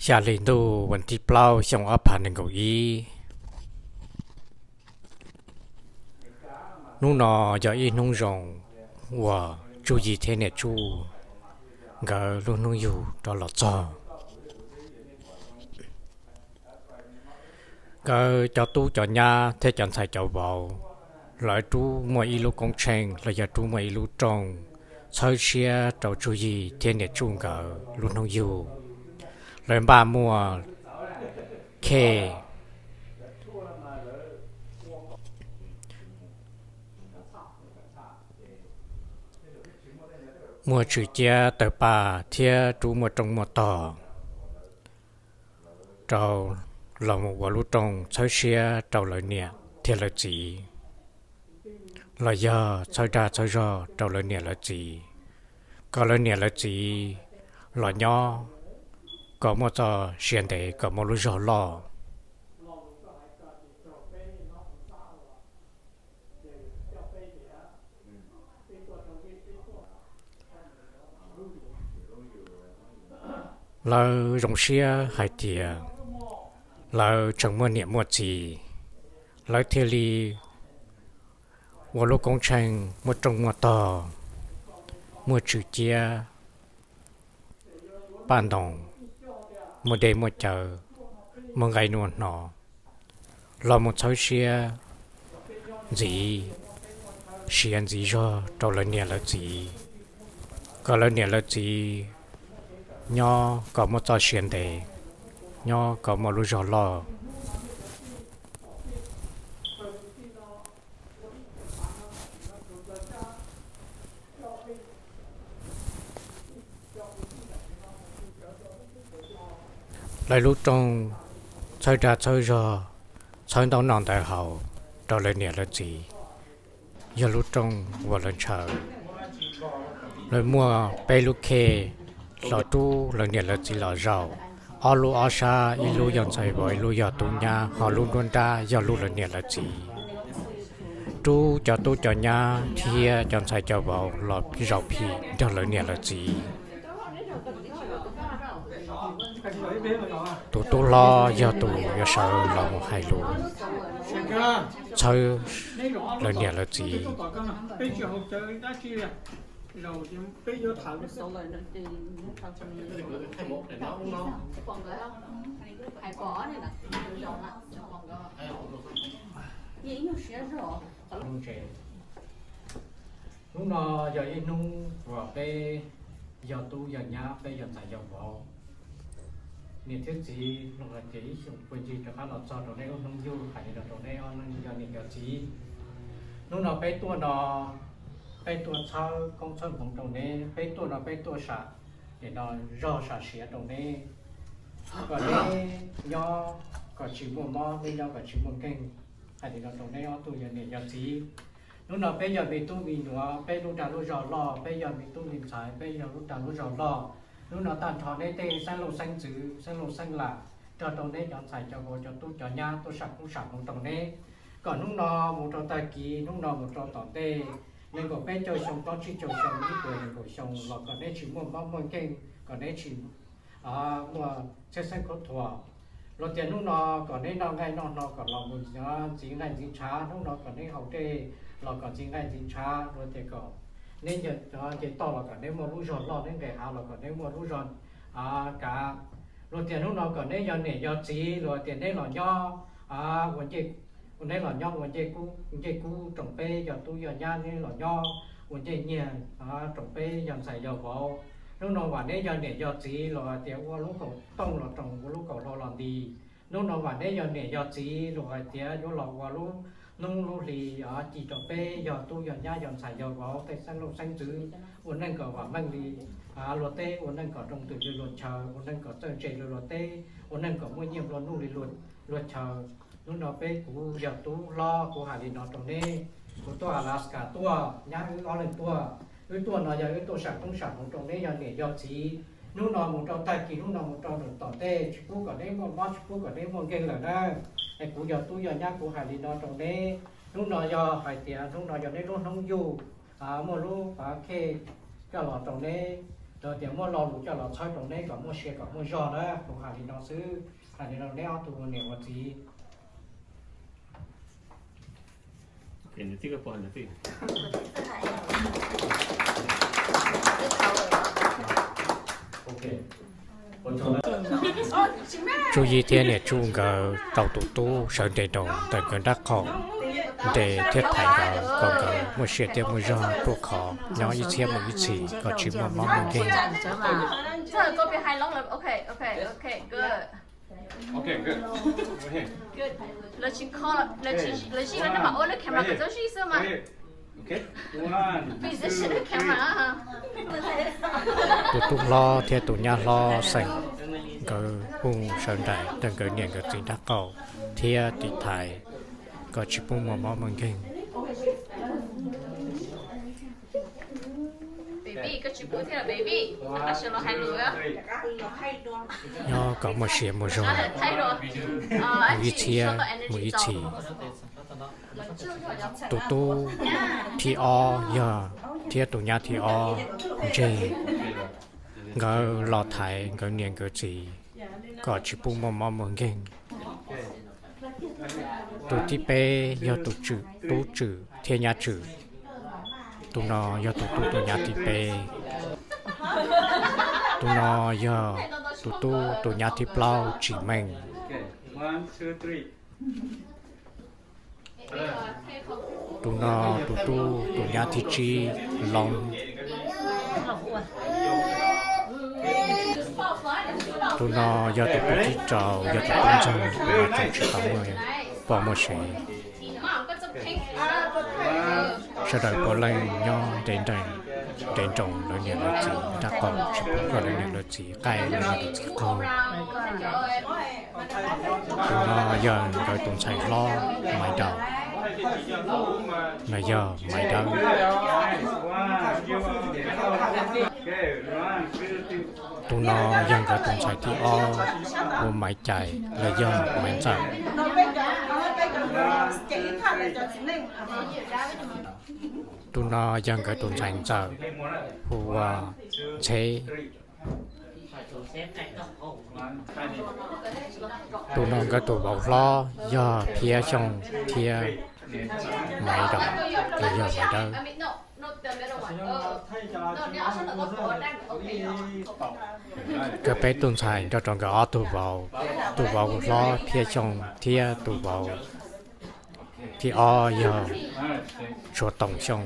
Xya hli ntuj vas thib plaub xyoo ob phav nees nkaum ib. Hnub no yog ib hnub zoo uas Tsuj Yig thiab niam Tsuj nkawd lub hnub yug rov los txog. Nkawd cov tub cov nyab thiab cov ntxhais cov vauv, lawv rub muaj ib lub koob tsheej los yog rub muaj ib lub rooj txhawb siab rau Tsuj Yig thiab niam Tsuj nkawd lub hnub yug. Lawv npaj muaj khej, muaj tswm ciab tawg paj thiab rub muaj rooj muaj tog rau los mus ua lub rooj txhawb siab rau lawv niam thiab lawv txiv, los yog txhawb dag txhawb zog rau lawv niam lawv txiv, kom lawv niam lawv txiv los nyob kom muaj txoj sia ntev, kom muaj lub zog loj. Lawv zoo siab hais tias lawv tseem muaj niam muaj txiv, lawv thiaj li ua lub koob tsheej muaj rooj muaj tog, muaj tswm ciab, paj ntoos, muaj dej muaj cawv, muaj nqaij nuaj hno, los mus txhawb siab ntxiv, siav ntxiv zog rau lawv niam lawv txiv, kom lawv niam lawv txiv nyob kom muaj txoj sia ntev, nyob kom muaj lub zog loj. Lawv lub rooj txhawb dag txhawb zog, txhawb ntaub noj ntawv haus rau lawv niam lawv txiv, yog lub rooj uas lawv ntshaw. Lawv muaj peb lub khej los rub lawv niam lawv txiv los zaum, ob lub ob sab, ib lub yog ntxhais vauv, ib lub yog tub nyab, ho lub nruab nrab yog lub lawv niam lawv txiv. Rub cov tub cov nyab thiab cov ntxhais cov vauv los zaum phim nrog lawv niam lawv txiv. Tus tub hlob yog tus yuav sawv los mus hais lus txhawb lawv niam lawv txiv. Hnub no yog ib hnub uas peb yog tub yog nyab, peb yog ntxhais yog vauv, niam thiab txiv los hais tias ib xyoos puag ncig rov qab los txog rau neb lub hnub yug, hais li no rau neb ob leeg yog niam yog txiv. Hnub no peb tuaj no, peb tuaj txhawb koob txhawb hmoov rau neb, peb tuaj no peb tuaj sam, nim no zog sam siav rau neb, kom neb nyob kom tsis muaj mob, neb nyob kom tsis muaj nkeeg, hais li no rau neb ob tug yog niam yog txiv. Hnub no peb yog me tub me nyuam, peb lub dag lub zog loj, peb yog me tub me ntxhais, peb yog lub dag lub zog loj. Hnub no tag nrho neb tej xeeb leej xeeb ntxwv, xeeb leej xeeb lam, nrog rau neb cov ntxhais cov vauv cov tub cov nyab tuaj sam koob sam hmoov rau neb, kom hnub no mus rau tag kis, hnub no mus rau tom ntej nees nkaum peb caug xyoo, plaub tsib caug xyoo, ib puas nees nkaum xyoo los kom neb tsis muaj mob muaj nkeeg, kom neb tsis muaj txhiab xeeb khuab thuam. Luag tias hnub no kom neb noj nqaij noj hno kom los mus ntxiv nqaij ntxiv ntshav, hnub no kom neb haus dej los kom ntxiv nqaij ntxiv ntshav, luag tias kom neb nce toj los kom neb muaj lub zog loj, neb nqes hav los kom neb muaj lub zog kav. Luag tias hnub no kom neb yog niam yog txiv, luag tias neb los nyob ua ncej, neb los nyob ua ncej kub roos peb yog tub yog nyab, neb los nyob ua ncej nyiag roos peb yog ntxhais yog vauv. Hnub no vam neb yog niam yog txiv los hais tias ua lub kaum tooj los roos, ua lub kaum hlau los ntis. Hnub no vam neb yog niam yog txiv los hais tias yuav los ua lub hnub lub hli ci rau peb yog tub yog nyab yog ntxhais yog vauv tej xeeb leej xeeb ntxwv, ua neej kom vam meej li luag teb, ua neej kom rooj twm li luag chaw, ua neej kom txawj ntse li luag teb, ua neej kom muaj nyiaj nplua nuj li luag chaw. Hnub no peb, kuv yog tub hlob, kuv hais li no rau neb. Kuv tuaj Alaska tuaj, nyab wb ob leeg tuaj. Wb tuaj no yog wb tuaj sam koob sam hmoov rau neb yog niam yog txiv. Hnub no mus rau tag kis, hnub no mus rau tom ntej, tsis pub kom neb muaj mob, tsis pub kom neb muaj nkeeg lawm na. Es kuv yog tub yog nyab, kuv hais li no rau neb. Hnub no yog hais tias hnub no yog neb lub hnub yug, muaj lub pav khej coj los rau neb, Yog tias muaj lo lus coj los txhawb rau neb kom muaj sia kom muaj zog na, kuv hais li no xwb, hais li no neb ob tug ua niam ua txiv. Tsuj Yij thiab niam Tsuj nkawd tau tus tub sawv nres nroos ntawm nkawd nraub qaum, nres thiab thaiv nkawd kom nkawd muaj sia thiab muaj zog ruaj khov nyob ib txhiab mus ib txhis kom tsis muaj mob muaj nkeeg. Tus tub hlob thiab tus nyab hlob xeem nkawd kuj sawv nraim ntawm nkawd niam nkawd txiv nraub qaum thiab tiv thaiv kom tsis pub muaj mob muaj nkeeg. Nyob kom muaj sia muaj zog ib txhiab mus ib txhis. Tus tub thib ob yog thiab tus nyab thib ob ntseg, nkawd los thaiv nkawd niam nkawd txiv kom tsis pub muaj mob muaj nkeeg. Tus thib peb yog tus tswm, tub tswm thiab nyab tswm. Tus no yog tus tub tus nyab thib peb. Tus no yog tus tub tus nyab thib plaub Tsim Meej. Tus no tus tub tus nyab thib tsib Loob. Tus no yog tus tub thib rau, yog tus tub ntxawg, tus no tseem tsis tau muaj poj muaj sev. Sawv daws puav leej nyob nres nroos lawv niam lawv txiv nraub qaum, tsis pub kom lawv niam lawv txiv qaij lawv niam lawv txiv qaug. Tus no yog nkawd tus ntxhais hlob Maiv Daus. Los yog Maiv Dawb. Tus no yog nkawd tus ntxhais thib ob hu ua Maiv Cais los yog Maiv Ntxawm. Tus no yog nkawd tus ntxhais ntxawm hu ua Ntxheb. Tus no nkawd tus vauv hlob yog Phiab Xyooj thiab Maiv Daus los yog Maiv Dawb. Nkawd peb tus ntxhais nrog rau nkawd ob tug vauv, tus vauv hlob Phiab Xyooj thiab tus vauv thib ob yog Tshuav Toom Xyooj.